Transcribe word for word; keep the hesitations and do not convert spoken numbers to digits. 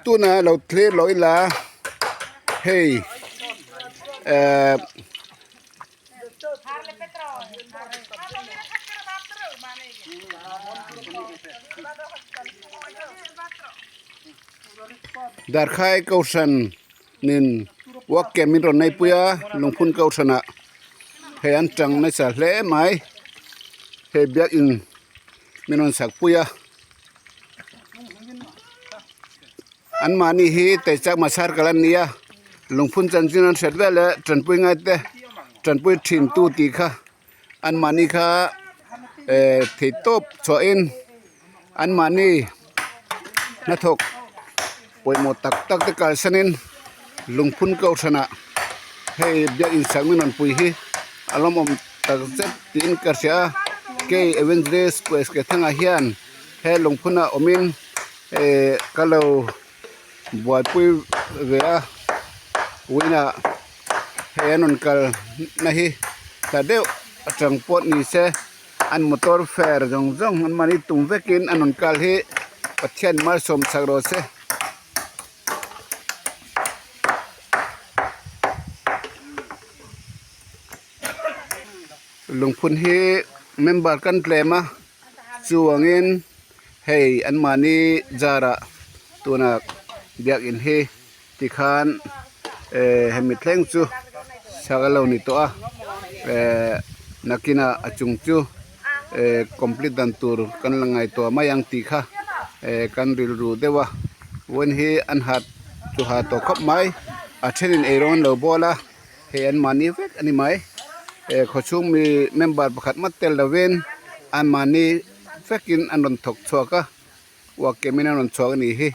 Tuna lo clear lo ila. Hei. Eh, Darkhai Kohsran nin wak ke min ron nai puia, Lungphun Kohsran a. Hei an trang nai sa hle mai. Hei biak in min ron sak puia. An mani hi tei chak masar kalan nia. Lungphun chan jin an set ve le tranpui ngai te. Tranpui thin tu ti kha. An mani kha, eh, thei top so in. An mani na thok. Poimo tak tak te kal sanin. Lungphun Kohsran a. Hei biak in sak min ron pui hi. Alom om tak zet tin kar sia. Kei evangelist pues ke thang a hian. Hei Lungphun a omin. Eh, ka lo buaipui ve a, wina hei an ron kal na hi, ta deuh a trang pot ni se, an motor fer zong zong an mani tum vekin an ron kal hi, Pathian malsawm sak ro se. Lungphun hi member kan tlem a, chuangin hei an mani zara tuna biak in hi ti khan, eh, hemi thleng chu sak a lo ni tawh a, eh, nakina a chung chu, eh, complete dan tur kan la ngai tawh mai ang ti kha, eh, kan ril ru deuh a. Wen hi an hat chu hat tawh khop mai, a ṭhenin ei rawng an lo bawl a. Hei an mani vek a ni mai. Eh, khawchhung mi member pakhat ma tel lovin an mani vekin an ron thok chhuak a. Wak ke min an ron chhuak a ni hi.